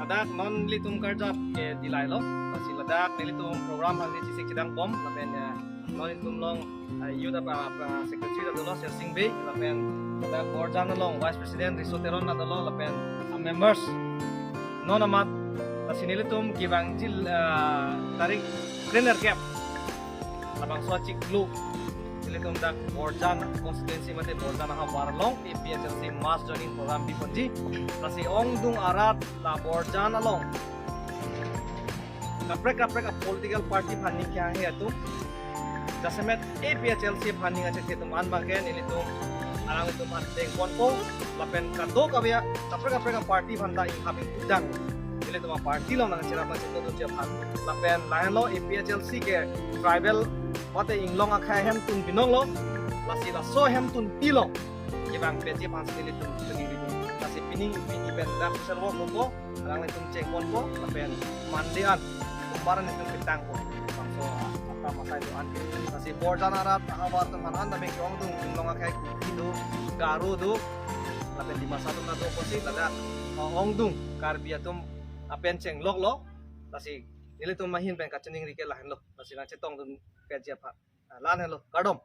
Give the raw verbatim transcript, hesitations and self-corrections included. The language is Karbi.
Dak non nelitum karjap ke dilailo. Lasi ladak nelitum program hangji chesik chedang bom lapen, eh, non nelitum along, eh, youth apa, apa secretary ta dolo Sersing Bey lapen ladak Borjan along vice president Riso Teron ta dolo lapen, ah, members non amat. Lasi nelitum kevangji, ah, tarik krenerkep labangso achiklo nelitum dak Borjan constituency mate Borjan ahavar along A P H L C mass joining program biponji. Lasi ongdung arat la Borjan along kaprek kaprek a political party aphan ning kehang he atum, jasemet A P H L C aphan ning achek atum an abangke nelitum alanglitum aphan dengponpo lapen kadokave kaprek kaprek a party aphan ta inghap ingtudang nelitum a party along nangcherap nangchetongdunji aphan. Lapen lahenlo A P H L C ke tribal mate inglong akhei ahemtun binonglo. Lasi laso ahemtunpi along kevang peji aphan si nelitum chiningri. Lasi pining pini pen dak social work ko alanglitum chengponpo lapen Monday an Sombar an nelitum ketangpo. Bangso akam asai do-an ke. Lasi Borjan arat ahavar atum aphan an tame ke ongdung inglong akhei Kuki do, Garo do lapen Dimasa atum ta do pusi ladak, uh, ongdung Karbi atum apen chengloklo. Lasi nelitum ahin pen kachiningri ke lahenlo. Lasi nangchetongdun peji aphan. Ah, lahenlo. Kardom.